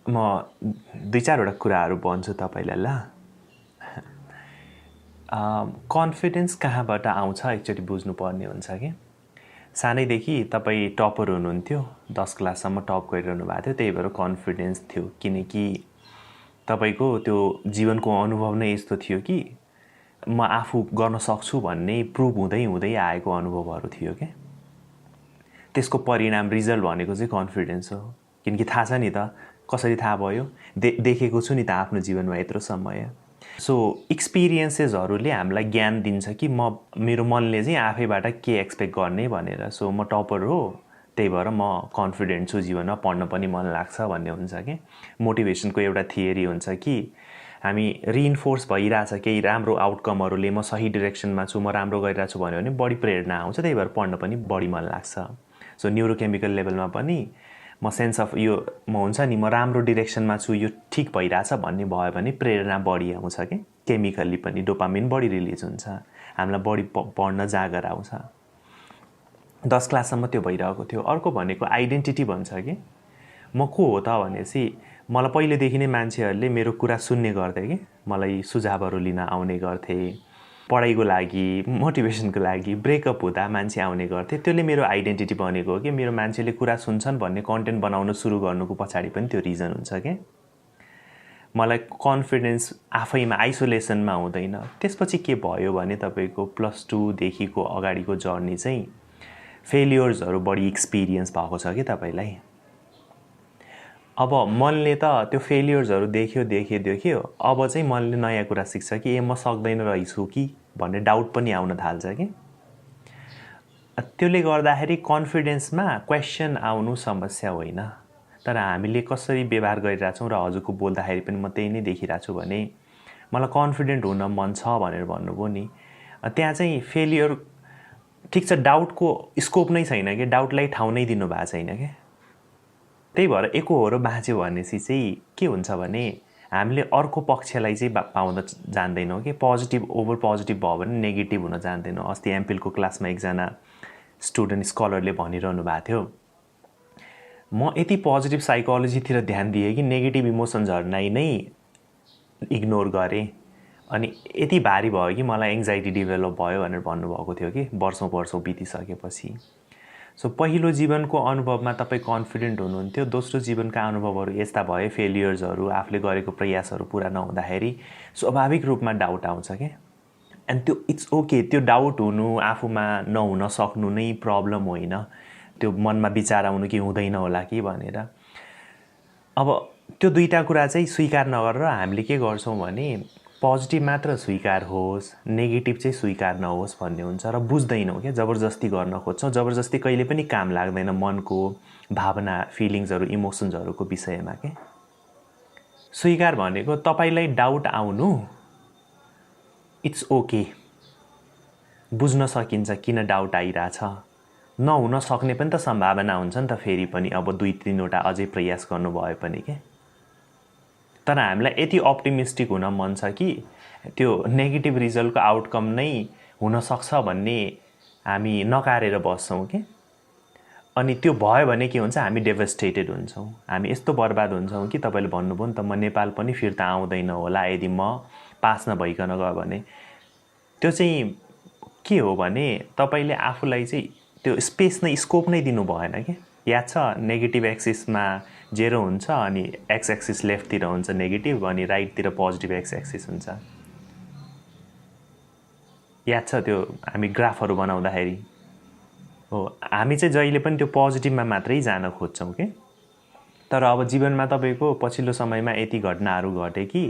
म दुई चारवटा कुराहरू भन्छु तपाईँलाई ल। कन्फिडेन्स कहाँबाट आउँछ एकचोटि बुझ्नुपर्ने हुन्छ कि सानैदेखि तपाईँ टपर हुनुहुन्थ्यो, 10 क्लाससम्म टप गरिरहनु भएको थियो, त्यही भएर कन्फिडेन्स थियो। किनकि तपाईँको त्यो जीवनको अनुभव नै यस्तो थियो कि म आफू गर्न सक्छु भन्ने प्रुभ हुँदै हुँदै आएको अनुभवहरू थियो क्या। त्यसको परिणाम रिजल्ट भनेको चाहिँ कन्फिडेन्स हो। किनकि थाहा छ नि त, कसरी थाहा भयो, देखेको छु नि त आफ्नो जीवनमा यत्रो समय। सो एक्सपिरियन्सेसहरूले हामीलाई ज्ञान दिन्छ कि मेरो मनले चाहिँ आफैबाट के एक्सपेक्ट गर्ने भनेर। सो म टपर हो, त्यही भएर म कन्फिडेन्ट छु, जीवनमा पढ्न पनि मन लाग्छ भन्ने हुन्छ कि। मोटिभेसनको एउटा थियरी हुन्छ कि हामी रिइन्फोर्स भइरहेछ केही राम्रो आउटकमहरूले, म सही डिरेक्सनमा छु, म राम्रो गरिरहेको छु भन्यो भने बढी प्रेरणा आउँछ, त्यही भएर पढ्न पनि बढी मन लाग्छ। सो न्युरोकेमिकल लेभलमा पनि म सेन्स अफ यो म हुन्छ नि, म राम्रो डिरेक्सनमा छु, यो ठिक भइरहेछ भन्ने भयो भने प्रेरणा बढी आउँछ कि। केमिकल्ली पनि डोपामिन बढी रिलिज हुन्छ, हामीलाई बढी पढ्न जागर आउँछ। 10 क्लाससम्म त्यो भइरहेको थियो। अर्को भनेको आइडेन्टिटी भन्छ कि म को हो त भनेपछि मलाई पहिलेदेखि नै मान्छेहरूले मेरो कुरा सुन्ने गर्थे कि, मलाई सुझावहरू लिन आउने गर्थे, पढाइको लागि, मोटिभेसनको लागि, ब्रेकअप हुँदा मान्छे आउने गर्थे। त्यसले मेरो आइडेन्टिटी बनेको हो कि मेरो मान्छेले कुरा सुन्छन् भन्ने कन्टेन्ट बनाउन सुरु गर्नुको पछाडि पनि त्यो रिजन हुन्छ कि मलाई कन्फिडेन्स आफैमा आइसोलेसनमा हुँदैन। त्यसपछि के भयो भने तपाईँको +2 देखिको अगाडिको जर्नी चाहिँ फेलियर्सहरू बढी एक्सपिरियन्स भएको छ कि तपाईँलाई। अब मनले त त्यो फेलियर्सहरू देख्यो, अब चाहिँ मनले नयाँ कुरा सिक्छ कि म सक्दैन रहेछु कि भन्ने डाउट पनि आउन थाल्छ कि। त्यसले गर्दाखेरि कन्फिडेन्समा क्वेसन आउनु समस्या होइन, तर हामीले कसरी व्यवहार गरिरहेछौँ र हजुरको बोल्दाखेरि पनि म त्यही नै देखिरहेको छु भने मलाई कन्फिडेन्ट हुन मन छ भनेर भन्नुभयो नि, त्यहाँ चाहिँ फेलियर ठिक छ, डाउटको स्कोप नै छैन कि, डाउटलाई ठाउँ नै दिनु भएको छैन क्या। त्यही भएर एकहोरो बाँच्यो भनेपछि चाहिँ के हुन्छ भने हामीले अर्को पक्षलाई चाहिँ पाउन जान्दैनौँ कि। पोजिटिभ ओभर पोजिटिभ भयो भने नेगेटिभ हुन जान्दैनौँ। अस्ति एमफिलको क्लासमा एकजना स्टुडेन्ट स्कलरले भनिरहनु भएको थियो, म यति पोजिटिभ साइकोलोजीतिर ध्यान दिएँ कि नेगेटिभ इमोसन्सहरूलाई नै इग्नोर गरेँ, अनि यति भारी भयो कि मलाई एङ्जाइटी डेभलप भयो भनेर भन्नुभएको थियो कि वर्षौँ बितिसकेपछि। सो पहिलो जीवनको अनुभवमा तपाईँ कन्फिडेन्ट हुनुहुन्थ्यो, दोस्रो जीवनका अनुभवहरू यस्ता भए, फेलियर्सहरू, आफूले गरेको प्रयासहरू पुरा नहुँदाखेरि स्वाभाविक रूपमा डाउट आउँछ क्या। एन्ड त्यो इट्स ओके, त्यो डाउट हुनु, आफूमा नहुन सक्नु नै प्रब्लम होइन। त्यो मनमा विचार आउनु कि हुँदैन होला कि भनेर। अब त्यो दुईवटा कुरा चाहिँ स्वीकार नगरेर हामीले के गर्छौँ भने पोजिटिभ मात्र स्वीकार होस्, नेगेटिभ चाहिँ स्वीकार नहोस् भन्ने हुन्छ र बुझ्दैनौँ क्या। जबरजस्ती गर्न खोज्छौँ, जबरजस्ती कहिले पनि काम लाग्दैन मनको भावना, फिलिङ्सहरू, इमोसन्सहरूको विषयमा के। स्वीकार भनेको तपाईँलाई डाउट आउनु इट्स ओके, बुझ्न सकिन्छ किन डाउट आइरहेछ। नहुन सक्ने पनि त सम्भावना हुन्छ नि त, फेरि पनि अब 2-3वटा अझै प्रयास गर्नुभयो पनि के। तर हामीलाई यति अप्टिमिस्टिक हुन मन छ कि त्यो नेगेटिभ रिजल्टको आउटकम नै हुनसक्छ भन्ने हामी नकारेर बस्छौँ कि। अनि त्यो भयो भने के हुन्छ, हामी डेभस्टेटेड हुन्छौँ, हामी यस्तो बर्बाद हुन्छौँ कि तपाईँले भन्नुभयो नि त, म नेपाल पनि फिर्ता आउँदैन होला यदि म पास नभइकन गयो भने। त्यो चाहिँ के हो भने तपाईँले आफूलाई चाहिँ त्यो स्पेस नै, स्कोप नै दिनु भएन कि। याद छ, नेगेटिभ एक्सिसमा 0 हुन्छ, अनि एक्स एक्सिस लेफ्टतिर हुन्छ नेगेटिभ, अनि राइटतिर पोजिटिभ एक्स एक्सिस हुन्छ। याद छ त्यो हामी ग्राफहरू बनाउँदाखेरि हो, हामी चाहिँ जहिले पनि त्यो पोजिटिभमा मात्रै जान खोज्छौँ कि। तर अब जीवनमा तपाईँको पछिल्लो समयमा यति घटनाहरू घटे कि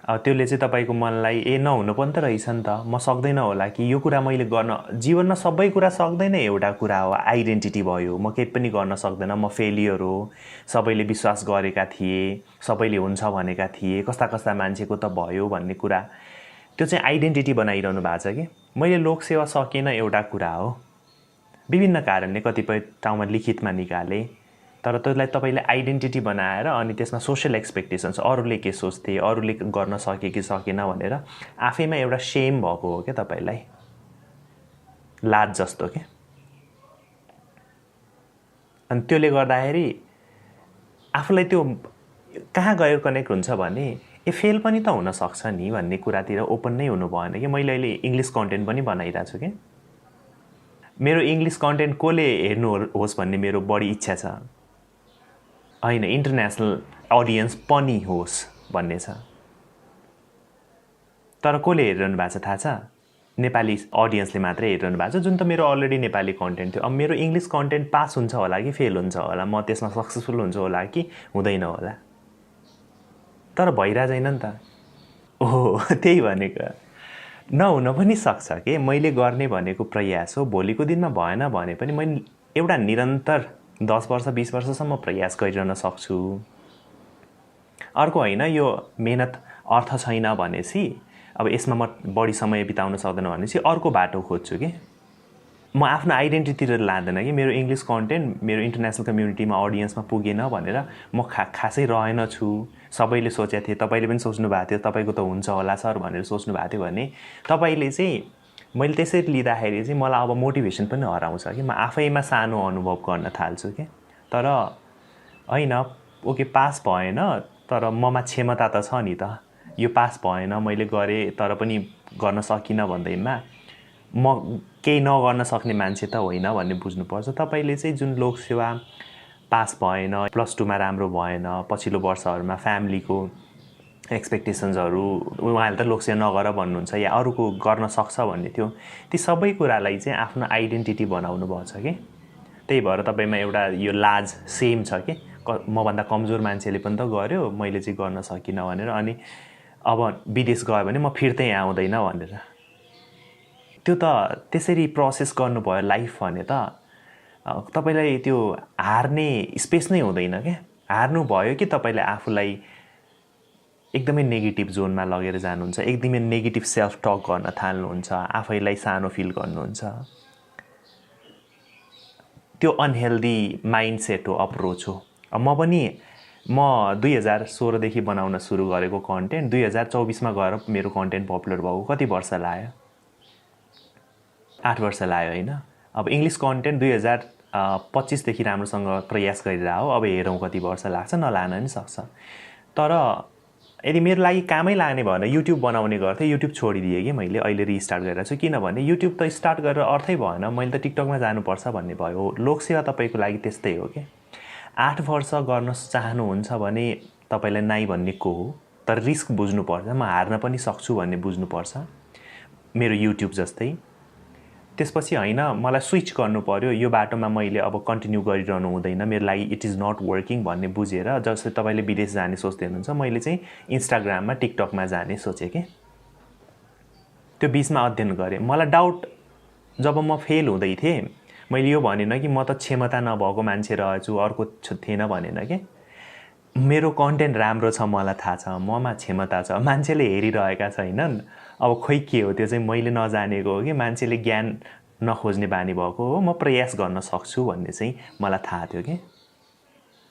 त्यसले चाहिँ तपाईँको मनलाई नहुनु पनि त रहेछ नि त, म सक्दैन होला कि यो कुरा मैले गर्न। जीवनमा सबै कुरा सक्दैन, एउटा कुरा हो आइडेन्टिटी भयो, म केही पनि गर्न सक्दैन, म फेलियर हो, सबैले विश्वास गरेका थिए, सबैले हुन्छ भनेका थिए, कस्ता कस्ता मान्छेको त भयो भन्ने कुरा, त्यो चाहिँ आइडेन्टिटी बनाइरहनु भएको छ कि। मैले लोकसेवा सकेन एउटा कुरा हो, विभिन्न कारणले कतिपय ठाउँमा लिखितमा निकालेँ, तर त्यसलाई तपाईँले आइडेन्टिटी बनाएर अनि त्यसमा सोसियल एक्सपेक्टेसन्स, अरूले के सोच्थे, अरूले गर्न सके कि सकेन भनेर आफैमा एउटा सेम भएको हो क्या तपाईँलाई, लाज जस्तो के। अनि त्यसले गर्दाखेरि आफूलाई त्यो कहाँ गएर कनेक्ट हुन्छ भने फेल पनि त हुनसक्छ नि भन्ने कुरातिर ओपन नै हुनु भएन कि मैले अहिले इङ्ग्लिस कन्टेन्ट पनि बनाइरहेको छु कि मेरो इङ्ग्लिस कन्टेन्ट कसले हेर्नु होस् भन्ने मेरो बढी इच्छा छ होइन इन्टरनेसनल अडियन्स पनि होस् भन्ने छ तर कसले हेरिरहनु भएको छ थाहा छ नेपाली अडियन्सले मात्रै हेरिरहनु भएको छ जुन त मेरो अलरेडी नेपाली कन्टेन्ट थियो अब मेरो इङ्ग्लिस कन्टेन्ट पास हुन्छ होला कि फेल हुन्छ होला म त्यसमा सक्सेसफुल हुन्छ होला कि हुँदैन होला तर भइरहेको छैन नि त ओहो त्यही भनेको नहुन पनि सक्छ कि मैले गर्ने भनेको प्रयास हो भोलिको दिनमा भएन भने पनि मैले एउटा निरन्तर 10 वर्ष 20 वर्षसम्म प्रयास गरिरहन सक्छु अर्को होइन यो मेहनत अर्थ छैन भनेपछि अब यसमा म बढी समय बिताउन सक्दैन भनेपछि अर्को बाटो खोज्छु कि म आफ्नो आइडेन्टिटीतिर लाँदैन कि मेरो इङ्ग्लिस कन्टेन्ट मेरो इन्टरनेसनल कम्युनिटीमा अडियन्समा पुगेन भनेर म खासै रहेन छु सबैले सोचेको थिए तपाईँले पनि सोच्नु भएको थियो तपाईँको त हुन्छ होला सर भनेर सोच्नु भएको थियो भने तपाईँले चाहिँ मैले त्यसरी लिँदाखेरि चाहिँ मलाई अब मोटिभेसन पनि हराउँछ कि म आफैमा सानो अनुभव गर्न थाल्छु कि तर होइन ओके पास भएन तर ममा क्षमता त छ नि त यो पास भएन मैले गरेँ तर पनि गर्न सकिनँ भन्दैमा म केही नगर्न सक्ने मान्छे त होइन भन्ने बुझ्नुपर्छ तपाईँले चाहिँ जुन लोकसेवा पास भएन +2 मा राम्रो भएन पछिल्लो वर्षहरूमा फ्यामिलीको एक्सपेक्टेसन्सहरू उहाँले त लोकसेवा नगर भन्नुहुन्छ या अरूको गर्न सक्छ भन्ने थियो ती सबै कुरालाई चाहिँ आफ्नो आइडेन्टिटी बनाउनु भएको छ कि त्यही भएर तपाईँमा एउटा यो लाज सेम छ कि मभन्दा कमजोर मान्छेले पनि त गर्यो मैले चाहिँ गर्न सकिनँ भनेर अनि अब विदेश गयो भने म फिर्तै आउँदैन भनेर त्यो त त्यसरी प्रोसेस गर्नुभयो लाइफ भने त तपाईँलाई त्यो हार्ने स्पेस नै हुँदैन क्या हार्नु भयो कि तपाईँले आफूलाई एकदमै नेगेटिभ जोनमा लगेर जानुहुन्छ एकदमै नेगेटिभ सेल्फ टक गर्न थाल्नुहुन्छ आफैलाई सानो फिल गर्नुहुन्छ त्यो अनहेल्दी माइन्डसेट हो अप्रोच हो म 2016 देखि बनाउन सुरु गरेको कन्टेन्ट 2024 मा गएर मेरो कन्टेन्ट पपुलर भएको कति वर्ष लाग्यो 8 वर्ष लाग्यो होइन अब इङ्ग्लिस कन्टेन्ट 2025 देखि राम्रोसँग प्रयास गरिरहेको हो अब हेरौँ कति वर्ष लाग्छ नलाग्न नि सक्छ तर यदि मेरो लागि कामै लाग्ने भएन युट्युब बनाउने गर्थेँ युट्युब छोडिदिएँ कि मैले अहिले रिस्टार्ट गरिरहेको छु किनभने युट्युब त स्टार्ट गरेर अर्थै भएन मैले त टिकटकमा जानुपर्छ भन्ने भयो लोकसेवा तपाईँको लागि त्यस्तै हो कि 8 वर्ष गर्न चाहनुहुन्छ भने तपाईँलाई नाइ भन्ने को हो तर रिस्क बुझ्नुपर्छ म हार्न पनि सक्छु भन्ने बुझ्नुपर्छ मेरो युट्युब जस्तै त्यसपछि होइन मलाई स्विच गर्नु पर्यो यो बाटोमा मैले अब कन्टिन्यू गरिरहनु हुँदैन मेरो लागि इट इज नट वर्किङ भन्ने बुझेर जस्तै तपाईँले विदेश जाने सोच्दै हुनुहुन्छ मैले चाहिँ इन्स्टाग्राममा टिकटकमा जाने सोचेँ कि त्यो बिचमा अध्ययन गरेँ मलाई डाउट जब म फेल हुँदै थिएँ मैले यो भनेन कि म त क्षमता नभएको मान्छे रहेछु अर्को थिएन भनेन कि मेरो कन्टेन्ट राम्रो छ मलाई थाहा छ ममा क्षमता छ मान्छेले हेरिरहेका छैनन् अब खोइ के हो त्यो चाहिँ मैले नजानेको हो कि मान्छेले ज्ञान नखोज्ने बानी भएको हो म प्रयास गर्न सक्छु भन्ने चाहिँ मलाई थाहा थियो कि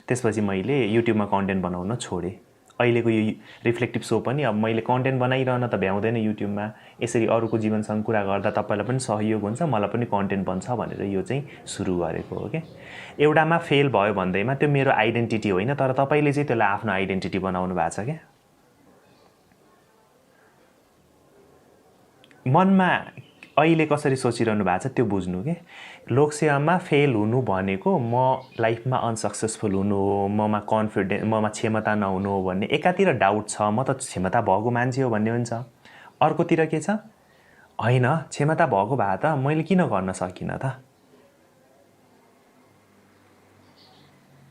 त्यसपछि मैले युट्युबमा कन्टेन्ट बनाउन छोडेँ अहिलेको यो रिफ्लेक्टिभ सो पनि अब मैले कन्टेन्ट बनाइरहन त भ्याउँदैन युट्युबमा यसरी अरूको जीवनसँग कुरा गर्दा तपाईँलाई पनि सहयोग हुन्छ मलाई पनि कन्टेन्ट बन्छ भनेर यो चाहिँ सुरु गरेको हो कि एउटामा फेल भयो भन्दैमा त्यो मेरो आइडेन्टिटी होइन तर तपाईँले चाहिँ त्यसलाई आफ्नो आइडेन्टिटी बनाउनु भएको छ क्या मनमा अहिले कसरी सोचिरहनु भएको छ त्यो बुझ्नु के लोकसेवामा फेल हुनु भनेको म लाइफमा अनसक्सेसफुल हुनु हो ममा कन्फिडेन्स ममा क्षमता नहुनु हो भन्ने एकातिर डाउट छ म त क्षमता भएको मान्छे हो भन्ने हुन्छ अर्कोतिर के छ होइन क्षमता भएको भए त मैले किन गर्न सकिनँ त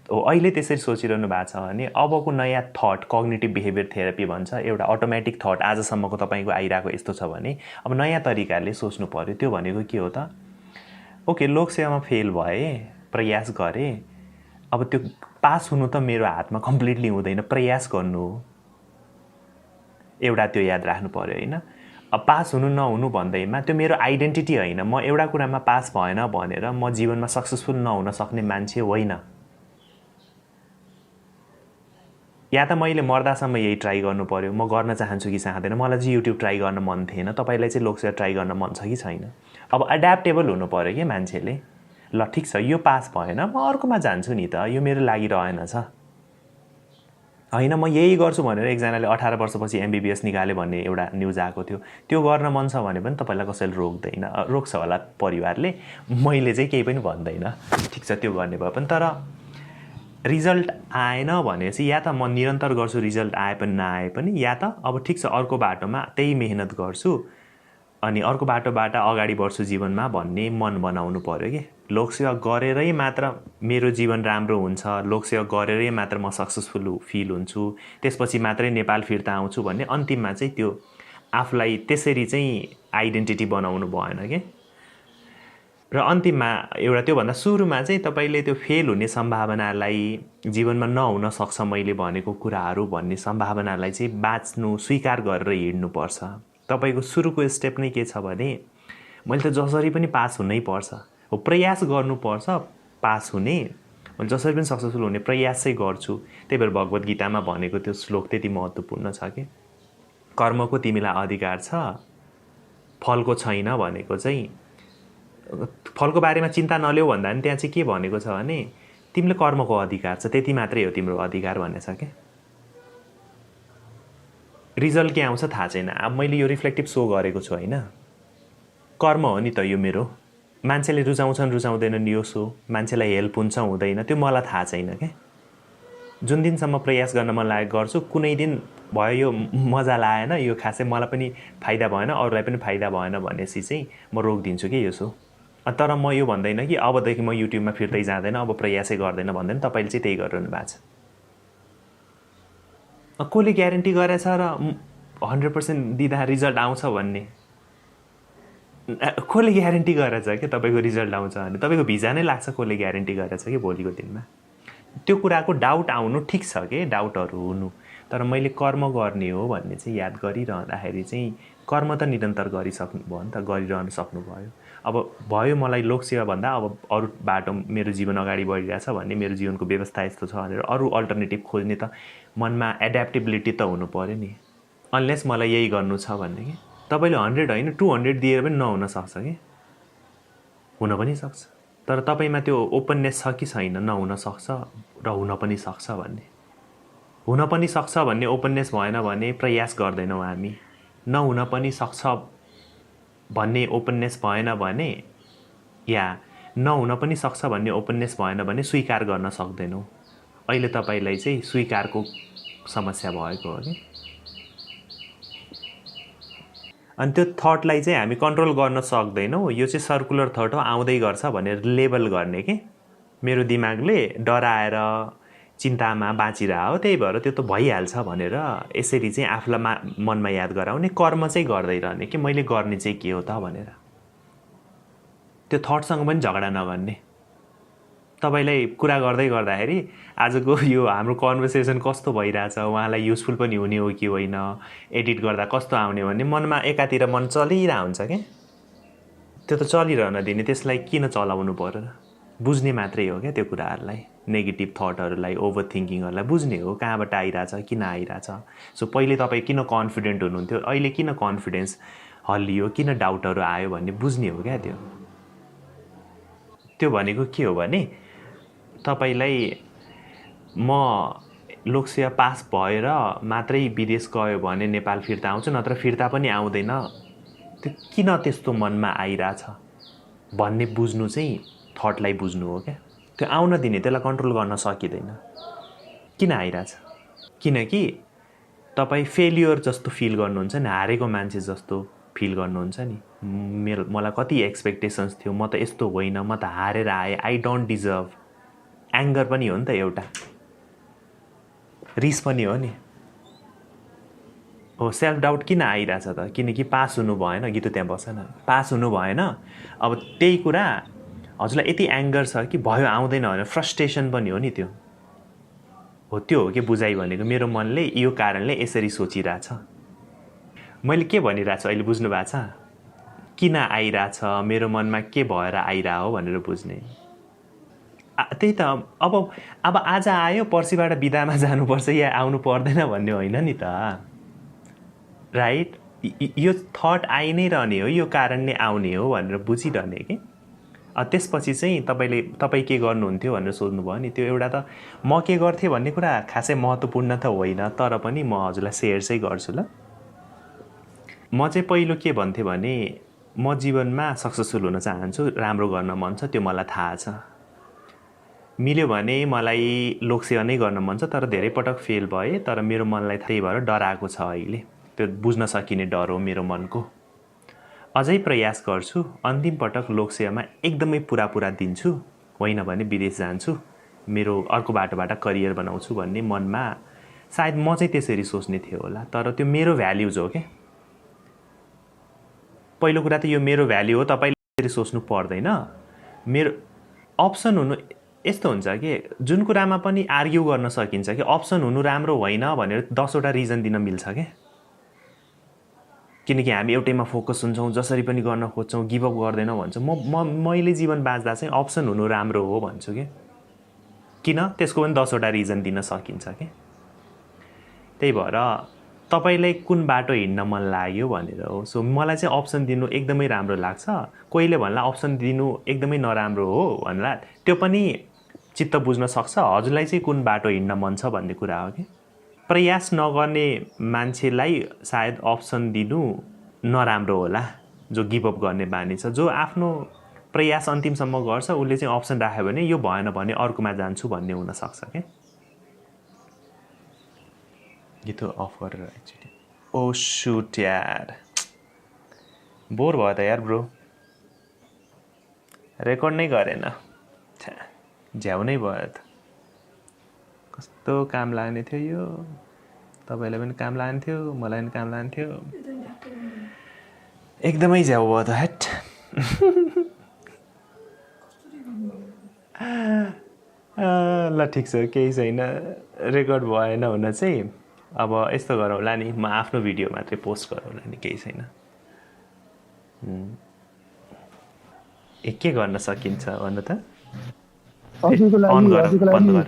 हो अहिले त्यसरी सोचिरहनु भएको छ भने अबको नयाँ थट कग्निटिभ बिहेभियर थेरापी भन्छ एउटा अटोमेटिक थट आजसम्मको तपाईँको आइरहेको यस्तो छ भने अब नयाँ तरिकाले सोच्नु पर्यो त्यो भनेको के हो त ओके लोकसेवामा फेल भए प्रयास गरेँ अब त्यो पास हुनु त मेरो हातमा कम्प्लिटली हुँदैन प्रयास गर्नु हो एउटा त्यो याद राख्नु पर्यो होइन अब पास हुनु नहुनु भन्दैमा त्यो मेरो आइडेन्टिटी होइन म एउटा कुरामा पास भएन भनेर म जीवनमा सक्सेसफुल नहुन सक्ने मान्छे होइन या त मैले मर्दासम्म यही ट्राई गर्नु पर्यो म गर्न चाहन्छु कि चाहँदैन मलाई चाहिँ युट्युब ट्राई गर्न मन थिएन तपाईँलाई चाहिँ लोकसेवा ट्राई गर्न मन छ कि छैन अब एड्याप्टेबल हुनु पर्यो कि मान्छेले ल ठिक छ यो पास भएन म अर्कोमा जान्छु नि त यो मेरो लागि रहेनछ होइन म यही गर्छु भनेर एकजनाले 18 वर्षपछि MBBS निकाल्यो भन्ने एउटा न्युज आएको थियो। त्यो गर्न मन छ भने पनि तपाईँलाई कसैले रोक्दैन, रोक्छ होला परिवारले, मैले चाहिँ केही पनि भन्दैन। ठिक छ, त्यो गर्ने भए पनि। तर रिजल्ट आएन भनेपछि या त म निरन्तर गर्छु, रिजल्ट आए पनि नआए पनि, या त अब ठिक छ अर्को बाटोमा त्यही मेहनत गर्छु अनि अर्को बाटोबाट अगाडि बढ्छु जीवनमा भन्ने मन बनाउनु पर्यो कि। लोकसेवा गरेरै मात्र मेरो जीवन राम्रो हुन्छ, लोकसेवा गरेरै मात्र म सक्सेसफुल फिल हुन्छु, त्यसपछि मात्रै नेपाल फिर्ता आउँछु भन्ने अन्तिममा चाहिँ त्यो आफूलाई त्यसरी चाहिँ आइडेन्टिटी बनाउनु भएन कि। र अन्तिममा एउटा त्योभन्दा सुरुमा चाहिँ तपाईँले त्यो फेल हुने सम्भावनालाई, जीवनमा नहुन सक्छ मैले भनेको कुराहरू भन्ने सम्भावनालाई चाहिँ बाँच्नु, स्वीकार गरेर हिँड्नुपर्छ। तपाईँको सुरुको स्टेप नै के छ भने मैले त जसरी पनि पास हुनै पर्छ, हो प्रयास गर्नुपर्छ पास हुने, मैले जसरी पनि सक्सेसफुल हुने प्रयास चाहिँ गर्छु। त्यही भएर भगवत गीतामा भनेको त्यो श्लोक त्यति महत्त्वपूर्ण छ कि कर्मको तिमीलाई अधिकार छ, फलको छैन भनेको चाहिँ, फलको बारेमा चिन्ता नल्याऊ भन्दा पनि त्यहाँ चाहिँ के भनेको छ भने तिमीले कर्मको अधिकार छ, त्यति मात्रै हो तिम्रो अधिकार भन्ने छ क्या। रिजल्ट के आउँछ थाहा छैन। अब मैले यो रिफ्लेक्टिभ सो गरेको छु होइन, कर्म हो नि त यो मेरो। मान्छेले रुचाउँछन् रुचाउँदैनन् यो सो, मान्छेलाई हेल्प हुन्छ हुँदैन त्यो मलाई थाहा छैन क्या। जुन दिनसम्म प्रयास गर्न मन लागेको गर्छु, कुनै दिन भयो यो मजा लागेन, यो खासै मलाई पनि फाइदा भएन, अरूलाई पनि फाइदा भएन भनेपछि चाहिँ म रोकिदिन्छु कि यो सो। तर म यो भन्दैन कि अबदेखि म युट्युबमा फिर्तै जाँदैन, अब प्रयासै गर्दैन भन्दैन। तपाईँले चाहिँ त्यही गरिरहनु भएको छ। कसले ग्यारेन्टी गरेछ र 100% दिँदा रिजल्ट आउँछ भन्ने? कसले ग्यारेन्टी गरेछ कि तपाईँको रिजल्ट आउँछ भने? तपाईँको भिजा नै लाग्छ कसले ग्यारेन्टी गरेछ कि भोलिको दिनमा? त्यो कुराको डाउट आउनु ठिक छ कि, डाउटहरू हुनु। तर मैले कर्म गर्ने हो भन्ने चाहिँ याद गरिरहँदाखेरि चाहिँ कर्म त निरन्तर गरिसक्नु भयो नि त, गरिरहनु सक्नुभयो। अब भयो मलाई लोकसेवा भन्दा अब अरू बाटो मेरो जीवन अगाडि बढिरहेछ भन्ने, मेरो जीवनको व्यवस्था यस्तो छ भनेर अरू अल्टरनेटिभ खोज्ने त मनमा एड्याप्टेबिलिटी त हुनु पऱ्यो नि। अनलेस मलाई यही गर्नु छ भन्ने कि तपाईँले 100 होइन 200 दिएर पनि नहुन सक्छ कि, हुन पनि सक्छ। तर तपाईँमा त्यो ओपननेस छ कि छैन, नहुन सक्छ र हुन पनि सक्छ भन्ने। हुन पनि सक्छ भन्ने ओपननेस भएन भने प्रयास गर्दैनौँ हामी, नहुन पनि सक्छ भन्ने ओपननेस भएन भने, या नहुन पनि सक्छ भन्ने ओपननेस भएन भने स्वीकार गर्न सक्दैनौँ। अहिले तपाईँलाई चाहिँ स्वीकारको समस्या भएको हो कि। अनि त्यो थटलाई चाहिँ हामी कन्ट्रोल गर्न सक्दैनौँ। यो चाहिँ सर्कुलर थट हो, आउँदै गर्छ भनेर लेबल गर्ने कि मेरो दिमागले डराएर चिन्तामा बाँचिरह हो, त्यही भएर त्यो त भइहाल्छ भनेर यसरी चाहिँ आफूलाई मनमा याद गराउने, कर्म चाहिँ गर्दै रहने कि मैले गर्ने चाहिँ के हो त भनेर। त्यो थटसँग पनि झगडा नगर्ने। तपाईँलाई कुरा गर्दै गर्दाखेरि आजको यो हाम्रो कन्भर्सेसन कस्तो भइरहेछ, उहाँलाई युजफुल पनि हुने हो कि होइन, एडिट गर्दा कस्तो आउने भन्ने मनमा एकातिर मन चलिरहेको हुन्छ क्या। त्यो त चलिरहन दिने, त्यसलाई किन चलाउनु पर्यो र? बुझ्ने मात्रै हो क्या त्यो कुराहरूलाई, नेगेटिभ थटहरूलाई, ओभर थिङ्किङहरूलाई बुझ्ने हो, कहाँबाट आइरहेछ, किन आइरहेछ। सो पहिले तपाईँ किन कन्फिडेन्ट हुनुहुन्थ्यो, अहिले किन कन्फिडेन्स हल्लियो, किन डाउटहरू आयो भन्ने बुझ्ने हो क्या। त्यो भनेको के हो भने तपाईँलाई म लोकसेवा पास भएर मात्रै विदेश गयो भने नेपाल फिर्ता आउँछु, नत्र फिर्ता पनि आउँदैन, त्यो किन त्यस्तो मनमा आइरहेछ भन्ने बुझ्नु चाहिँ थटलाई बुझ्नु हो क्या। त्यो आउन दिने, त्यसलाई कन्ट्रोल गर्न सकिँदैन। किन आइरहेछ? किनकि तपाईँ फेलियर जस्तो फिल गर्नुहुन्छ नि, हारेको मान्छे जस्तो फिल गर्नुहुन्छ नि। मलाई कति एक्सपेक्टेसन्स थियो, म त यस्तो होइन, म त हारेर आएँ, आई डोन्ट डिजर्भ। एङ्गर पनि हो नि त एउटा, रिस पनि हो नि। हो सेल्फ डाउट किन आइरहेछ त? किनकि पास हुनु भएन। गीत त्यहाँ बस न, पास हुनु भएन। अब त्यही कुरा हजुरलाई यति एङ्गर छ कि भयो आउँदैन भने फ्रस्ट्रेसन पनि हो नि त्यो। हो त्यो हो कि बुझाइ भनेको, मेरो मनले यो कारणले यसरी सोचिरहेछ। मैले के भनिरहेछु अहिले बुझ्नु भएको छ? किन आइरहेछ, मेरो मनमा के भएर आइरह हो भनेर बुझ्ने। त्यही त। अब आज आयो, पर्सिबाट बिदामा जानुपर्छ या आउनु पर्दैन भन्ने होइन नि त, राइट? यो थट आइ नै रहने हो, यो कारणले आउने हो भनेर बुझिरहने कि। त्यसपछि चाहिँ तपाईँ के गर्नुहुन्थ्यो भनेर सोध्नुभयो नि, त्यो एउटा त म के गर्थेँ भन्ने कुरा खासै महत्त्वपूर्ण त होइन, तर पनि म हजुरलाई सेयर चाहिँ गर्छु ल। म चाहिँ पहिलो के भन्थेँ भने म जीवनमा सक्सेसफुल हुन चाहन्छु, राम्रो गर्न मन छ, त्यो मलाई थाहा छ। मिल्यो भने मलाई लोकसेवा नै गर्न मन छ, तर धेरै पटक फेल भएँ, तर मेरो मनलाई त्यही भएर डराएको छ अहिले, त्यो बुझ्न सकिने डर हो मेरो मनको। अझै प्रयास गर्छु, अन्तिम पटक लोकसेवामा एकदमै पुरा दिन्छु, होइन भने विदेश जान्छु, मेरो अर्को बाटोबाट करियर बनाउँछु भन्ने मनमा सायद म चाहिँ त्यसरी सोच्ने थियो होला। तर त्यो मेरो भ्याल्युज हो क्या। पहिलो कुरा त यो मेरो भ्याल्यु हो, तपाईँले त्यसरी सोच्नु पर्दैन। मेरो अप्सन हुनु यस्तो हुन्छ कि जुन कुरामा पनि आर्ग्यु गर्न सकिन्छ कि अप्सन हुनु राम्रो होइन भनेर 10वटा रिजन दिन मिल्छ क्या। किनकि हामी एउटैमा फोकस हुन्छौँ, जसरी पनि गर्न खोज्छौँ, गिभअप गर्दैनौँ भन्छौँ। मैले जीवन बाँच्दा चाहिँ अप्सन हुनु राम्रो हो भन्छु कि। किन त्यसको पनि 10वटा रिजन दिन सकिन्छ कि। त्यही भएर तपाईँलाई कुन बाटो हिँड्न मन लाग्यो भनेर हो। सो मलाई चाहिँ अप्सन दिनु एकदमै राम्रो लाग्छ। कोहीले भन्ला अप्सन दिनु एकदमै नराम्रो हो भन्ला, त्यो पनि चित्त बुझ्न सक्छ। हजुरलाई चाहिँ कुन बाटो हिँड्न मन छ भन्ने कुरा हो कि। प्रयास नगर्ने मान्छेलाई सायद अप्सन दिनु नराम्रो होला, जो गिभअप गर्ने बानी छ। जो आफ्नो प्रयास अन्तिमसम्म गर्छ उसले चाहिँ अप्सन राख्यो भने यो भएन भने अर्कोमा जान्छु भन्ने हुनसक्छ क्या। गीत अफ गरेर एकचोटि। ओ सुट यार, बोर भयो त यार ब्रो, रेकर्ड नै गरेन, झ्याउ नै भयो त। कस्तो काम लाग्ने थियो यो, तपाईँलाई पनि काम लाग्थ्यो, मलाई पनि काम लाग्थ्यो, एकदमै झ्याउ भयो त हेट। ल ठिक छ, केही छैन, रेकर्ड भएन हुन चाहिँ। अब यस्तो गरौँ होला नि, म आफ्नो भिडियो मात्रै पोस्ट गरौँ होला नि, केही छैन। के गर्न सकिन्छ भन्नु त? अन गर, बन्द गर,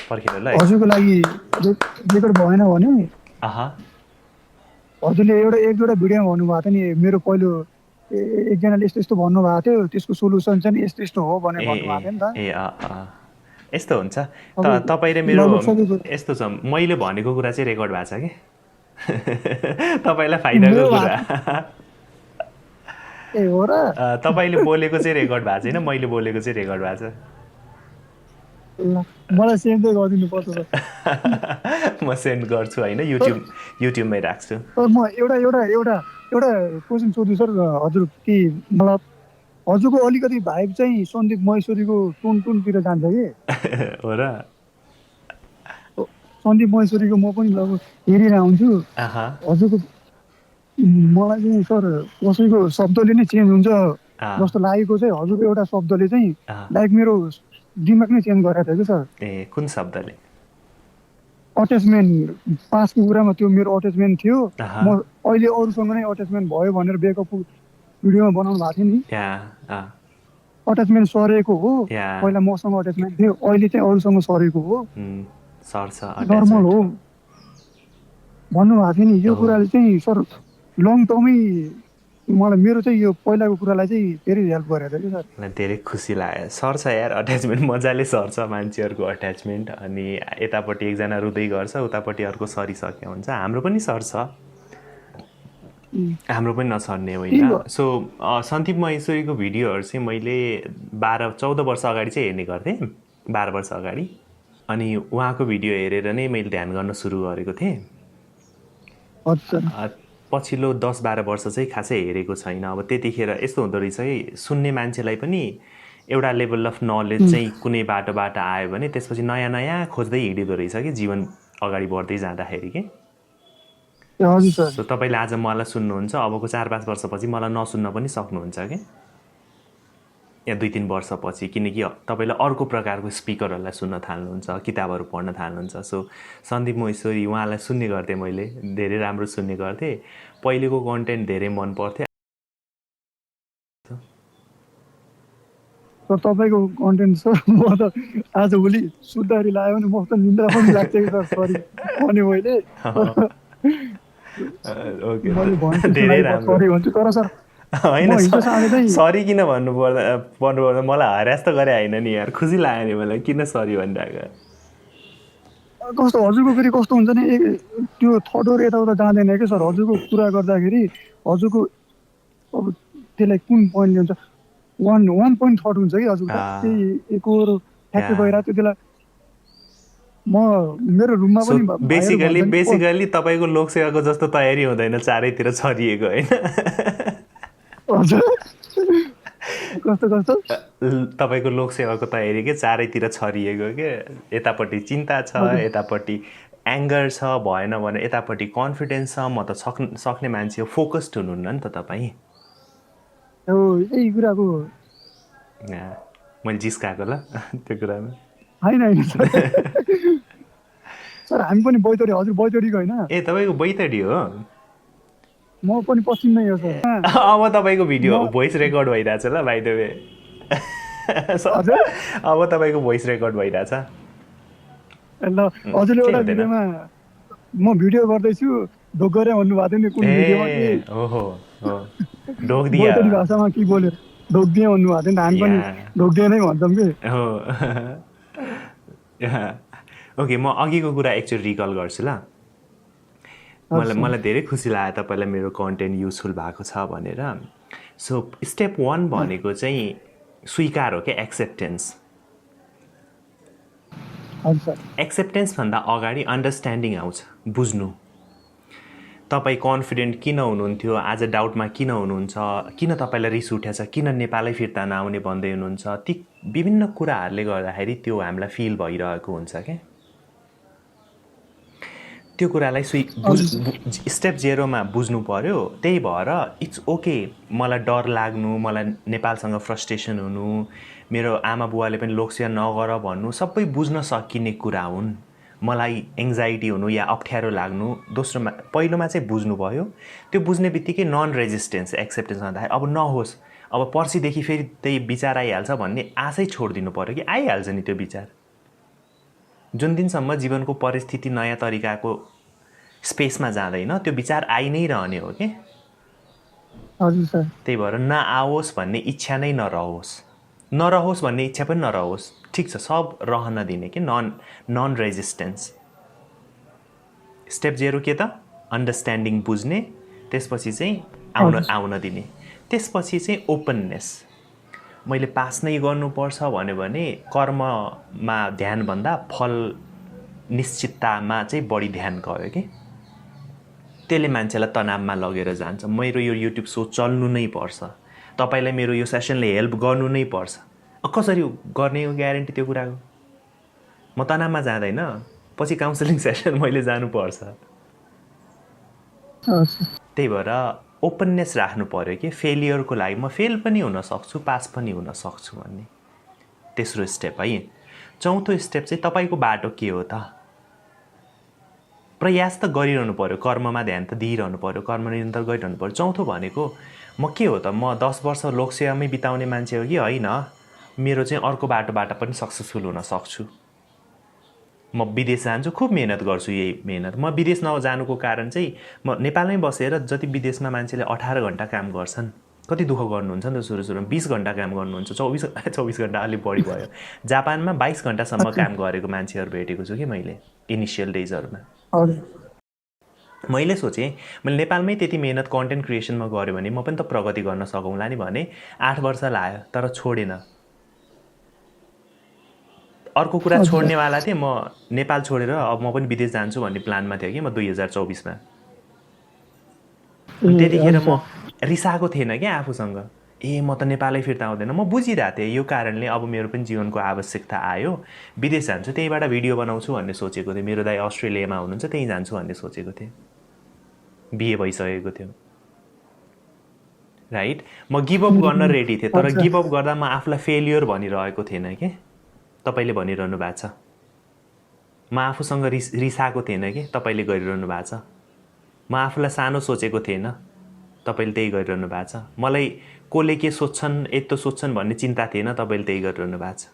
पर्खेर ल। हजुरको लागि रेकर्ड भएन भने हजुरले एक दुईवटा भिडियोमा भन्नुभएको थियो नि, मेरो पहिलो एकजनाले यस्तो यस्तो भन्नुभएको थियो, त्यसको सोल्युसन चाहिँ यस्तो यस्तो हो भनेर भन्नुभएको थियो नि त। यस्तो हुन्छ त। तपाईँ र मेरो यस्तो छ, मैले भनेको कुरा चाहिँ रेकर्ड भएको छ कि तपाईँलाई फाइदाको कुरा। ए हो र? तपाईँले बोलेको चाहिँ रेकर्ड भएको छैन, मैले बोलेको चाहिँ रेकर्ड भएको छ। मलाई सेन्ड चाहिँ गरिदिनु पर्छ। म सेन्ड गर्छु होइन, युट्युबमै राख्छु। म एउटा क्वेसन सोध्छु सर हजुर, कि मतलब हजुरको अलिकति भाइब चाहिँ सन्दीप महेश्वरीको टुनतिर जान्छ कि? हो र? सन्दीप महेश्वरीको म पनि हेरेर आउँछु हजुरको। मलाई चाहिँ सर कसैको शब्दले नै चेन्ज हुन्छ जस्तो लागेको चाहिँ हजुरको एउटा शब्दले चाहिँ लाइक मेरो दिमाग नै चेन्ज गरेको थियो कि सर। कुन शब्दले? अट्याचमेन्ट, पासको कुरामा त्यो मेरो अट्याचमेन्ट थियो, म अहिले अरूसँग नै अट्याचमेन्ट भयो भनेर ब्रेकअप भिडियोमा बनाउनु भएको थियो नि। अट्याचमेन्ट सरेको हो, पहिला मसँग अट्याचमेन्ट थियो, अहिले चाहिँ अरूसँग सरेको हो, नर्मल हो भन्नुभएको थियो नि। यो कुराले चाहिँ सर लङ टर्मै मलाई मेरो चाहिँ यो पहिलाको कुरालाई चाहिँ धेरै हेल्प गरेको थियो कि सर। धेरै खुसी लाग्यो। सर्छ यार अट्याचमेन्ट, मजाले सर्छ मान्छेहरूको अट्याचमेन्ट। अनि यतापट्टि एकजना रुँदै गर्छ, उतापट्टि अर्को सरिसक्यो हुन्छ। हाम्रो पनि सर्छ, हाम्रो पनि नसर्ने होइन। सो सन्दीप महेश्वरीको भिडियोहरू चाहिँ मैले 12-14 वर्ष अगाडि चाहिँ हेर्ने गर्थेँ, 12 वर्ष अगाडि। अनि उहाँको भिडियो हेरेर नै मैले ध्यान गर्न सुरु गरेको थिएँ। पछिल्लो 10-12 वर्ष चाहिँ खासै हेरेको छैन। अब त्यतिखेर यस्तो हुँदो रहेछ कि सुन्ने मान्छेलाई पनि एउटा लेभल अफ नलेज चाहिँ कुनै बाटोबाट आयो भने त्यसपछि नयाँ नयाँ खोज्दै हिँडिँदो रहेछ कि जीवन अगाडि बढ्दै जाँदाखेरि कि। सो तपाईँले आज मलाई सुन्नुहुन्छ, अबको 4-5 वर्षपछि मलाई नसुन्न पनि सक्नुहुन्छ कि, या 2-3 वर्षपछि। किनकि तपाईँले अर्को प्रकारको स्पिकरहरूलाई सुन्न थाल्नुहुन्छ, किताबहरू पढ्न थाल्नुहुन्छ। सो सन्दीप महेश्वरी उहाँलाई सुन्ने गर्थेँ मैले, धेरै राम्रो सुन्ने गर्थेँ। पहिलेको कन्टेन्ट धेरै मन पर्थ्यो। सर तपाईँको कन्टेन्ट सर म त आजभोलि सुत्दाखेरि लाग्यो भने म त निन्द्रा पनि लाग्छ कि सर, सरी भने मैले धेरै राम्रो भन्छु। तर सर होइन हिजो साँझ चाहिँ सरी किन भन्नुपर्दा मलाई हरास त गरे होइन नि यार, खुसी लाग्यो नि मलाई, किन सरी भनिरहेको। कस्तो हजुरको फेरि कस्तो हुन्छ नि त्यो थर्डहरू यताउता जाँदैन क्या सर। हजुरको कुरा गर्दाखेरि हजुरको अब त्यसलाई कुन पोइन्ट हुन्छ, वान पोइन्ट थर्ड हुन्छ कि हजुरको त्यही एकहोरो ठ्याक्कै गइरहेको थियो। त्यसलाई म मेरो रुममा पनि बेसिकली तपाईँको लोकसेवाको जस्तो तयारी हुँदैन चारैतिर छरिएको होइन। कस्तो कस्तो तपाईँको लोकसेवाको तयारी के चारैतिर छरिएको के, यतापट्टि चिन्ता छ, यतापट्टि एङ्गर छ, भएन भने यतापट्टि कन्फिडेन्स छ, म त सक्ने मान्छे हो, फोकस्ड हुनुहुन्न नि त तपाईँ। यही कुराको मैले जिस्काएको ल त्यो कुरामा होइन सर। हामी पनि बैतडी, हजुर बैतडीको होइन? ए तपाईँको बैतडी हो? म पनि पश्चिममै हो सर। अब तपाईँको भिडियो भोइस रेकर्ड भइरहेछ ल बाइ द वे। अब तपाईँको भोइस रेकर्ड भइरहेछ ल। हजुरले एउटा भिडियोमा म भिडियो गर्दैछु ढोक गरे भन्नुभएको थियो नि, कुन भिडियोमा? ओहो ढोक दिए बैतडी भाषामा के बोल्यो, ढोक दिए भन्नुभएको थियो नि, हामी पनि ढोक दिए नै भन्छौँ कि। ओके, म अघिको कुरा एकचोटि रिकल गर्छु ल। मलाई धेरै खुसी लाग्यो तपाईँलाई मेरो कन्टेन्ट युजफुल भएको छ भनेर। सो स्टेप 1 भनेको चाहिँ स्वीकार हो क्या, एक्सेप्टेन्स। एक्सेप्टेन्सभन्दा अगाडि अन्डरस्ट्यान्डिङ आउँछ, बुझ्नु। तपाईँ कन्फिडेन्ट किन हुनुहुन्थ्यो, आज डाउटमा किन हुनुहुन्छ, किन तपाईँलाई रिस उठेछ, किन नेपालै फिर्ता नआउने भन्दै हुनुहुन्छ, ती विभिन्न कुराहरूले गर्दाखेरि त्यो हामीलाई फिल भइरहेको हुन्छ क्या। त्यो कुरालाई स्टेप 0मा बुझ्नु पर्यो। त्यही भएर इट्स ओके मलाई डर लाग्नु, मलाई नेपालसँग फ्रस्ट्रेसन हुनु, मेरो आमा बुवाले पनि लोकसेवा नगर भन्नु, सबै बुझ्न सकिने कुरा हुन्। मलाई एङ्जाइटी हुनु या अप्ठ्यारो लाग्नु दोस्रोमा, पहिलोमा चाहिँ बुझ्नुभयो। त्यो बुझ्ने बित्तिकै नन रेजिस्टेन्स, एक्सेप्टेन्स भन्दाखेरि अब नहोस्, अब पर्सिदेखि फेरि त्यही विचार आइहाल्छ भन्ने आशै छोडिदिनु पऱ्यो कि आइहाल्छ नि त्यो विचार। जुन दिनसम्म जीवनको परिस्थिति नयाँ तरिकाको स्पेसमा जाँदैन त्यो विचार आइ नै रहने हो कि। हजुर सर। त्यही भएर नआओस् भन्ने इच्छा नै नरहोस् भन्ने इच्छा पनि नरहोस्, ठिक छ, सब रहन दिने कि, नन रेजिस्टेन्स। स्टेप 0 के त अन्डरस्ट्यान्डिङ, बुझ्ने। त्यसपछि चाहिँ आउन दिने। त्यसपछि चाहिँ ओपननेस। मैले पास नै गर्नुपर्छ भन्यो भने कर्ममा ध्यानभन्दा फल निश्चिततामा चाहिँ बढी ध्यान गयो कि। त्यसले मान्छेलाई तनावमा लगेर जान्छ। मेरो यो युट्युब सो चल्नु नै पर्छ, तपाईँलाई मेरो यो सेसनले हेल्प गर्नु नै पर्छ। कसरी गर्ने हो ग्यारेन्टी त्यो कुराको? म तनावमा जाँदैन, पछि काउन्सिलिङ सेसन मैले जानुपर्छ। त्यही भएर ओपननेस राख्नु पऱ्यो कि फेलियरको लागि म फेल पनि हुन सक्छु, पास पनि हुन सक्छु भन्ने। तेस्रो स्टेप है। चौथो स्टेप चाहिँ तपाईँको बाटो के हो त? प्रयास त गरिरहनु पऱ्यो, कर्ममा ध्यान त दिइरहनु पऱ्यो, कर्म निरन्तर गरिरहनु पऱ्यो। चौथो भनेको म के हो त? म 10 वर्ष लोकसेवामै बिताउने मान्छे हो कि होइन, मेरो चाहिँ अर्को बाटोबाट पनि सक्सेसफुल हुन सक्छु। म विदेश जान्छु, खुब मेहनत गर्छु। यही मेहनत म विदेश नजानुको कारण चाहिँ म नेपालमै बसेर, जति विदेशमा मान्छेले 18 घन्टा काम गर्छन्, कति दुःख गर्नुहुन्छ नि त सुरुमा। 20 घन्टा काम गर्नुहुन्छ, 24 घन्टा अलिक बढी भयो। जापानमा 22 घन्टासम्म काम गरेको मान्छेहरू भेटेको छु कि मैले इनिसियल डेजहरूमा। मैले सोचेँ मैले नेपालमै त्यति मेहनत कन्टेन्ट क्रिएसनमा गऱ्यो भने म पनि त प्रगति गर्न सकौँला नि भने 8 वर्ष लाग्यो, तर छोडेन। अर्को कुरा छोड्नेवाला थिएँ, म नेपाल छोडेर अब म पनि विदेश जान्छु भन्ने प्लानमा थियो कि म 2024मा। त्यतिखेर म रिसाएको थिएन क्या आफूसँग, म त नेपालै फिर्ता आउँदैन। म बुझिरहेको थिएँ यो कारणले अब मेरो पनि जीवनको आवश्यकता आयो, विदेश जान्छु, त्यहीँबाट भिडियो बनाउँछु भन्ने सोचेको थिएँ। मेरो दाइ अस्ट्रेलियामा हुनुहुन्छ, त्यहीँ जान्छु भन्ने सोचेको थिएँ। बिहे भइसकेको थियो, राइट। म गिभअप गर्न रेडी थिएँ, तर गिभअप गर्दा म आफूलाई फेलियर भनिरहेको थिएन कि तपाईँले भनिरहनु भएको छ। म आफूसँग रिसाएको थिएन कि तपाईँले गरिरहनु भएको छ। म आफूलाई सानो सोचेको थिएन, तपाईँले त्यही गरिरहनु भएको छ। मलाई कसले के सोच्छन्, यस्तो सोच्छन् भन्ने चिन्ता थिएन, तपाईँले त्यही गरिरहनु भएको छ।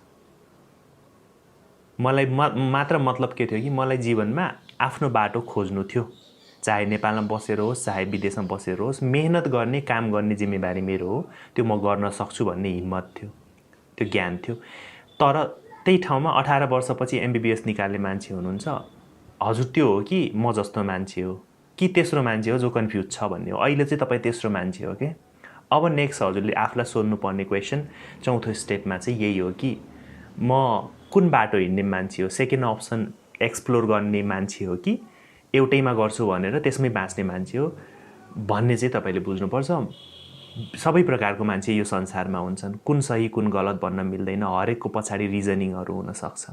मलाई मात्र मतलब के थियो कि मलाई जीवनमा आफ्नो बाटो खोज्नु थियो, चाहे नेपालमा बसेर होस् चाहे विदेशमा बसेर होस् मेहनत गर्ने काम गर्ने जिम्मेवारी मेरो हो, त्यो म गर्न सक्छु भन्ने हिम्मत थियो, त्यो ज्ञान थियो। तर त्यही ठाउँमा 18 वर्षपछि MBBS निकाल्ने मान्छे हुनुहुन्छ, हजुर त्यो हो कि म जस्तो मान्छे हो कि तेस्रो मान्छे हो जो कन्फ्युज छ भन्ने हो। अहिले चाहिँ तपाईँ तेस्रो मान्छे हो कि। अब नेक्स्ट हजुरले आफूलाई सोध्नुपर्ने क्वेसन चौथो स्टेपमा चाहिँ यही हो कि म कुन बाटो हिँड्ने मान्छे हो, सेकेन्ड अप्सन एक्सप्लोर गर्ने मान्छे हो कि एउटैमा गर्छु भनेर त्यसमै बाँच्ने मान्छे हो भन्ने चाहिँ तपाईँले बुझ्नुपर्छ। सबै प्रकारको मान्छे यो संसारमा हुन्छन्, कुन सही कुन गलत भन्न मिल्दैन, हरेकको पछाडि रिजनिङहरू हुनसक्छ।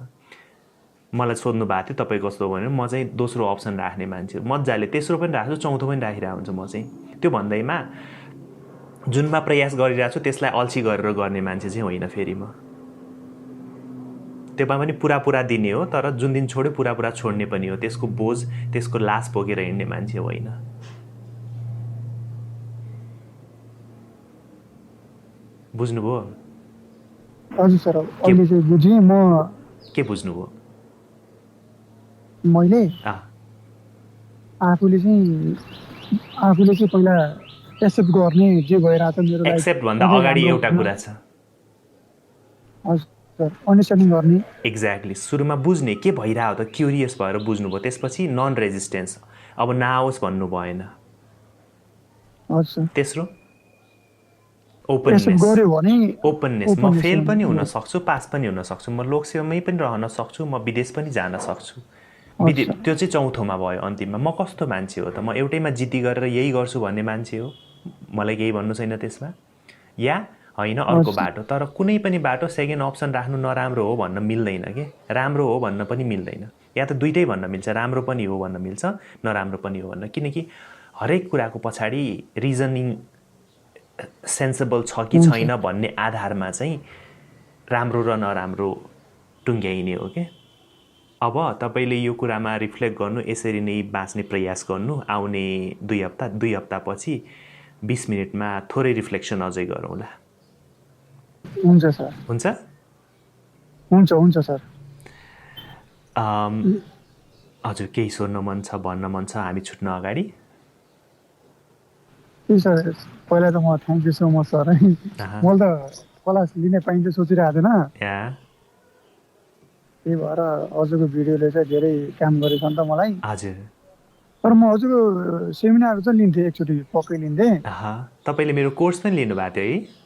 मलाई सोध्नु भएको थियो तपाईँ कस्तो भनेर, म चाहिँ दोस्रो अप्सन राख्ने मान्छे हो, मजाले तेस्रो पनि राख्छु चौथो पनि राखिरहेको हुन्छ म चाहिँ। त्यो भन्दैमा जुनमा प्रयास गरिरहेको छु त्यसलाई अल्छी गरेर गर्ने मान्छे चाहिँ होइन फेरि म। त्यसमा पनि पुरा दिने हो, तर जुन दिन छोड्यो पुरा छोड्ने पनि हो, त्यसको बोझ त्यसको लास बोकेर हिँड्ने मान्छे होइन। बुझ्नुभयो? हजुर सर, अहिले चाहिँ बुझेँ म। के बुझ्नुभयो? मैले आफूले चाहिँ पहिला एक्सेप्ट गर्ने जे भइरहेको छ मेरो लाइफ। एक्सेप्ट भन्दा अगाडि एउटा कुरा छ, हजुर अन्डरस्ट्यान्डिङ गर्ने। एक्ज्याक्टली, सुरुमा बुझ्ने के भइरहेको त क्युरियस भएर बुझ्नुभयो, त्यसपछि नन रेजिस्टेन्स, अब नआओस् भन्नु भएन। हजुर। तेस्रो ओपननेस। गऱ्यो भने ओपननेस, म फेल पनि हुन सक्छु, पास पनि हुन सक्छु, म लोकसेवामै पनि रहन सक्छु, म विदेश पनि जान सक्छु। त्यो चाहिँ चौथोमा भयो। अन्तिममा म कस्तो मान्छे हो त, म एउटैमा जिद्दी गरेर यही गर्छु भन्ने मान्छे हो, मलाई केही भन्नु छैन त्यसमा, या होइन अर्को बाटो। तर कुनै पनि बाटो सेकेन्ड अप्सन राख्नु नराम्रो हो भन्न मिल्दैन कि, राम्रो हो भन्न पनि मिल्दैन। या त दुइटै भन्न मिल्छ, राम्रो पनि हो भन्न मिल्छ, नराम्रो पनि हो भन्न। किनकि हरेक कुराको पछाडि रिजनिङ सेन्सेबल छ कि छैन भन्ने आधारमा चाहिँ राम्रो र नराम्रो टुङ्ग्याइने हो कि। अब तपाईँले यो कुरामा रिफ्लेक्ट गर्नु, यसरी नै बाँच्ने प्रयास गर्नु। आउने 2 हप्तापछि 20 मिनटमा थोरै रिफ्लेक्सन अझै गरौँला। हुन्छ सर। हुन्छ हुन्छ सर। हजुर केही सोध्न मन छ, भन्न मन छ हामी छुट्न अगाडि? सर पहिला त म thank you so much sir. मैले त क्लास लिने पाइन्छ सोचिरहेको थिएन, त्यही भएर हजुरको भिडियोले चाहिँ धेरै काम गरेछ नि त मलाई। हजुर। तर म हजुरको सेमिनार चाहिँ लिन्थेँ, एकचोटि पक्कै लिन्थेँ। तपाईँले मेरो कोर्स पनि लिनुभएको थियो है?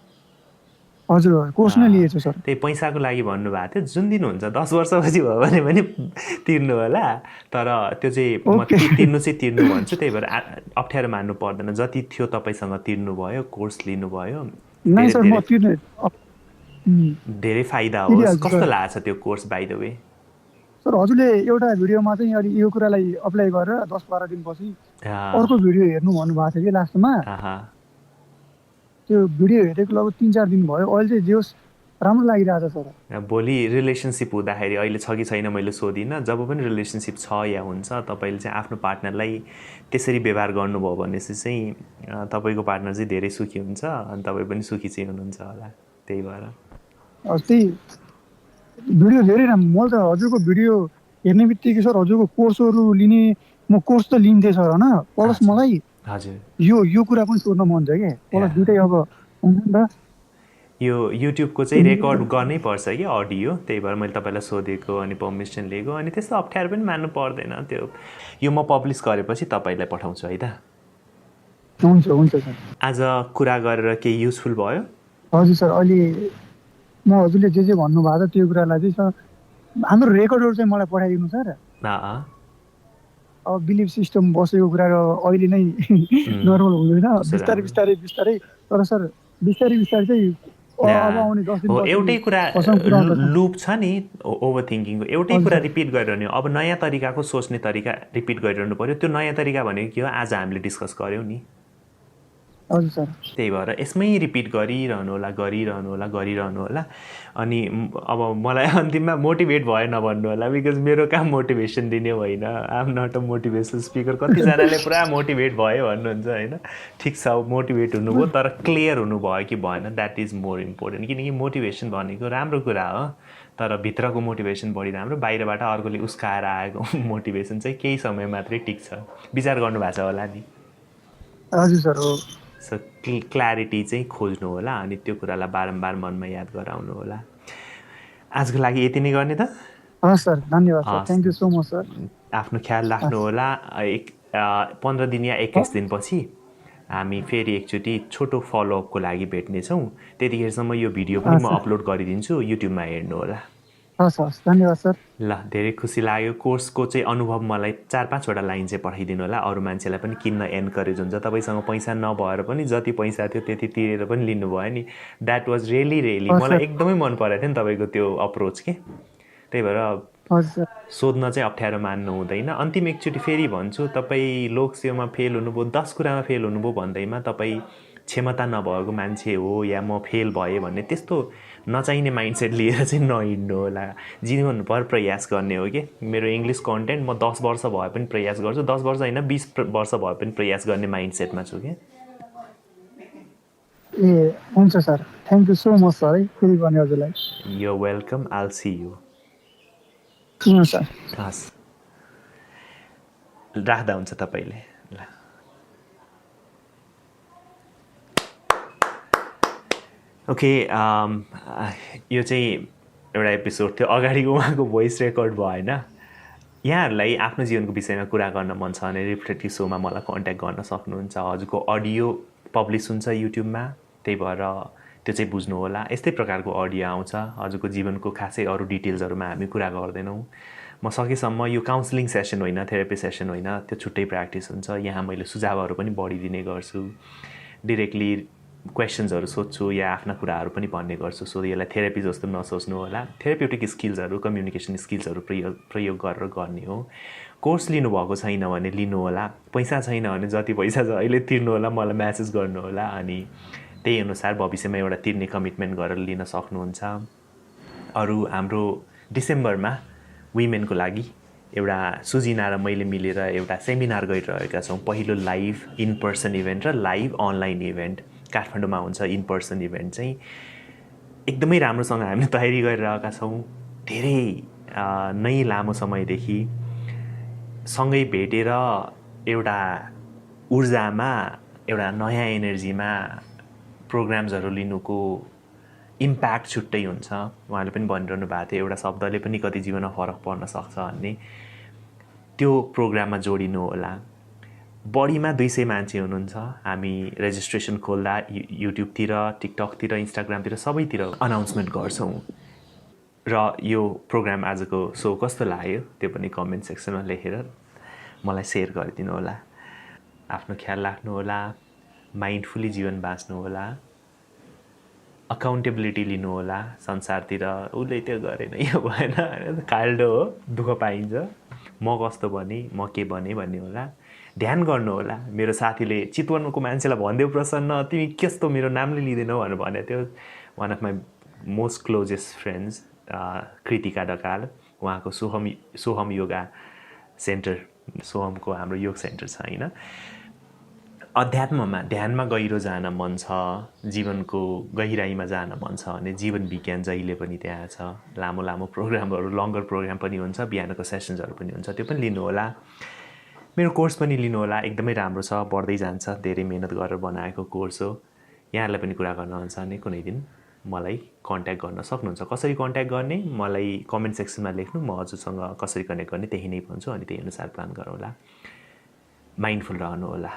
हजुर कोर्स नै लिएछु सर। त्यही पैसाको लागि भन्नुभएको थियो, जुन दिन हुन्छ 10 वर्षपछि भयो भने पनि तिर्नु होला, तर त्यो चाहिँ म तिर्नु भन्छु। त्यही भएर अप्ठ्यारो मान्नु पर्दैन, जति थियो तपाईँसँग तिर्नुभयो, कोर्स लिनुभयो, धेरै फाइदा होस्। कस्तो लाग्छ त्यो course by the way? Sir हजुरले एउटा भिडियोमा चाहिँ अलि यो कुरालाई अप्लाई गरेर 10-12 दिनपछि अर्को भिडियो हेर्नु भन्नुभएको थियो कि लास्टमा। त्यो भिडियो हेरेको लगभग 3-4 दिन भयो, अहिले चाहिँ जे होस् राम्रो लागिरहेछ सर। भोलि रिलेसनसिप हुँदाखेरि, अहिले छ कि छैन मैले सोधिनँ, जब पनि रिलेसनसिप छ या हुन्छ, तपाईँले चाहिँ आफ्नो पार्टनरलाई त्यसरी व्यवहार गर्नुभयो भनेपछि चाहिँ तपाईँको पार्टनर चाहिँ धेरै सुखी हुन्छ अनि तपाईँ पनि सुखी चाहिँ हुनुहुन्छ होला। त्यही भएर त्यही भिडियो धेरै राम्रो। मैले त हजुरको भिडियो हेर्ने बित्तिकै सर हजुरको कोर्सहरू लिने, म कोर्स त लिन्थेँ सर होइन, प्लस मलाई यो कुरा पनि सोध्न मन छ कि, प्लस दुइटै अब हुन्छ नि त। यो युट्युबको चाहिँ रेकर्ड गर्नै पर्छ कि अडियो, त्यही भएर मैले तपाईँलाई सोधेको अनि पर्मिसन लिएको। अनि त्यस्तो अप्ठ्यारो पनि मान्नु पर्दैन त्यो। यो म पब्लिस गरेपछि तपाईँलाई पठाउँछु है त? हुन्छ सर। आज कुरा गरेर केही युजफुल भयो? हजुर सर, अहिले म हजुरले जे भन्नुभएको छ त्यो कुरालाई चाहिँ सर हाम्रो रेकर्डहरू चाहिँ मलाई पठाइदिनु सर। अब बिलिफ सिस्टम बसेको कुरा अहिले नै नर्मल हुँदैन, बिस्तारै। तर सर बिस्तारै चाहिँ अब आउने 10 दिन एउटै कुरा लुप छ नि ओभर थिङ्किङको, एउटै कुरा रिपिट गरिरहने हो। अब नयाँ तरिकाको सोच्ने तरिका रिपिट गरिरहनु पर्यो। त्यो नयाँ तरिका भनेको के हो? आज हामीले डिस्कस गऱ्यौँ नि। हजुर सर। त्यही भएर यसमै रिपिट गरिरहनु होला। अनि अब मलाई अन्तिममा मोटिभेट भयो नभन्नु होला, बिकज मेरो काम मोटिभेसन दिने होइन। I am not a motivational speaker. कतिजनाले पुरा मोटिभेट भयो भन्नुहुन्छ होइन, ठिक छ मोटिभेट हुनुभयो, तर क्लियर हुनुभयो कि भएन, द्याट इज मोर इम्पोर्टेन्ट। किनकि मोटिभेसन भनेको राम्रो कुरा हो, तर भित्रको मोटिभेसन बढी राम्रो, बाहिरबाट अर्कोले उस्काएर आएको मोटिभेसन चाहिँ केही समय मात्रै टिक्छ। विचार गर्नुभएको छ होला नि? हजुर सर हो। सो क्ल्यारिटी चाहिँ खोज्नु होला अनि त्यो कुरालाई बारम्बार मनमा याद गराउनु होला। आजको लागि यति नै गर्ने त? हस् सर, धन्यवाद sir, thank you so much sir. आफ्नो ख्याल राख्नु होला। 15 दिन या 21 दिनपछि हामी फेरि एकचोटि छोटो फलोअपको लागि भेट्नेछौँ। त्यतिखेरसम्म यो भिडियो पनि म अपलोड गरिदिन्छु, युट्युबमा हेर्नु होला। हस् हस्, धन्यवाद सर। ल, धेरै खुसी लाग्यो। कोर्सको चाहिँ अनुभव मलाई 4-5 वटा लाइन चाहिँ पठाइदिनु होला। अरू मान्छेलाई पनि किन्न एन्करेज हुन्छ। तपाईँसँग पैसा नभएर पनि जति पैसा थियो त्यति तिरेर पनि लिनुभयो नि। द्याट वाज रियली मलाई एकदमै मन परेको थियो नि तपाईँको त्यो अप्रोच के। त्यही भएर सोध्न चाहिँ अप्ठ्यारो मान्नु हुँदैन। अन्तिम एकचोटि फेरि भन्छु, तपाईँ लोकसेवामा फेल हुनुभयो, 10 कुरामा फेल हुनुभयो भन्दैमा तपाईँ क्षमता नभएको मान्छे हो या म फेल भएँ भन्ने त्यस्तो नचाहिने माइन्डसेट लिएर चाहिँ नहिँड्नु होला। जीवनभर प्रयास गर्ने हो कि। मेरो इङ्ग्लिस कन्टेन्ट म 10 वर्ष भए पनि प्रयास गर्छु, 10 वर्ष होइन 20 वर्ष भए पनि प्रयास गर्ने माइन्डसेटमा छु कि। ए हुन्छ sir, thank you so much sir है फेरि भने हजुरलाई। You welcome, I will see you. Sir हस्, राख्दा हुन्छ तपाईँले। ल, ओके, यो चाहिँ एउटा एपिसोड थियो। अगाडिको उहाँको भोइस रेकर्ड भयो होइन। यहाँहरूलाई आफ्नो जीवनको विषयमा कुरा गर्न मन छ भने रिफ्लेक्टिभ सोमा मलाई कन्ट्याक्ट गर्न सक्नुहुन्छ। हजुरको अडियो पब्लिस हुन्छ युट्युबमा, त्यही भएर त्यो चाहिँ बुझ्नु होला। यस्तै प्रकारको अडियो आउँछ। हजुरको जीवनको खासै अरू डिटेल्सहरूमा हामी कुरा गर्दैनौँ। म सकेसम्म यो काउन्सिलिङ सेसन होइन, थेरापी सेसन होइन, त्यो छुट्टै प्र्याक्टिस हुन्छ। यहाँ मैले सुझावहरू पनि बढिदिने गर्छु, डिरेक्टली क्वेसन्सहरू सोध्छु या आफ्ना कुराहरू पनि भन्ने गर्छु। सो यसलाई थेरापी जस्तो नसोच्नु होला। थेराप्युटिक स्किल्सहरू, कम्युनिकेसन स्किल्सहरू प्रयोग गरेर गर्ने हो। कोर्स लिनुभएको छैन भने लिनु होला। पैसा छैन भने जति पैसा छ अहिले तिर्नु होला, मलाई म्यासेज गर्नु होला। अनि त्यही अनुसार भविष्यमा एउटा तिर्ने कमिटमेन्ट गरेर लिन सक्नुहुन्छ। अरू हाम्रो डिसेम्बरमा वुमेनको लागि एउटा सुजिना र मैले मिलेर एउटा सेमिनार गरिरहेका छौँ। पहिलो लाइभ इन पर्सन इभेन्ट र लाइभ अनलाइन इभेन्ट काठमाडौँमा हुन्छ। इन पर्सन इभेन्ट चाहिँ एकदमै राम्रोसँग हामीले तयारी गरिरहेका छौँ। धेरै नै लामो समयदेखि सँगै भेटेर एउटा ऊर्जामा, एउटा नयाँ एनर्जीमा प्रोग्राम्सहरू लिनुको इम्प्याक्ट छुट्टै हुन्छ। उहाँले पनि भनिरहनु भएको थियो एउटा शब्दले पनि कति जीवनमा फरक पर्न सक्छ भन्ने। त्यो प्रोग्राममा जोडिनु होला। बढीमा 200 मान्छे हुनुहुन्छ। हामी रेजिस्ट्रेसन खोल्दा युट्युबतिर, टिकटकतिर, इन्स्टाग्रामतिर सबैतिर अनाउन्समेन्ट गर्छौँ। र यो प्रोग्राम आजको सो कस्तो लाग्यो त्यो पनि कमेन्ट सेक्सनमा लेखेर मलाई सेयर गरिदिनु होला। आफ्नो ख्याल राख्नु होला, माइन्डफुली जीवन बाँच्नु होला, अकाउन्टेबिलिटी लिनु होला। संसारतिर उसले त्यो गरेन, यो भएन, काल्डो हो, दुःख पाइन्छ, म कस्तो बने, म के बने भन्ने होला। ध्यान गर्नु होला। मेरो साथीले चितवनको मान्छेलाई भनिदेऊ प्रसन्न, तिमी कस्तो मेरो नामले लिँदैनौ भनेर भनेको थियो। One of my most closest friends Kritika Dhakal, उहाँको सोहम योगा सेन्टर, सोहमको हाम्रो योग सेन्टर छ होइन। अध्यात्ममा, ध्यानमा गहिरो जान मन छ, जीवनको गहिराइमा जान मन छ भने जीवन विज्ञान जहिले पनि त्यहाँ छ। लामो लामो प्रोग्रामहरू, लङ्गर प्रोग्राम पनि हुन्छ, बिहानको सेसन्सहरू पनि हुन्छ, त्यो पनि लिनु होला। मेरो कोर्स पनि लिनु होला। एकदमै राम्रो छ, बढ्दै जान्छ, धेरै मेहनत गरेर बनाएको कोर्स हो। यहाँहरूलाई पनि कुरा गर्न हुन्छ भने कुनै दिन मलाई कन्ट्याक्ट गर्न सक्नुहुन्छ। कसरी कन्ट्याक्ट गर्ने मलाई कमेन्ट सेक्सनमा लेख्नु, म हजुरसँग कसरी कनेक्ट गर्ने त्यही नै भन्छु, अनि त्यही अनुसार प्लान गरौँला। माइन्डफुल रहनु होला।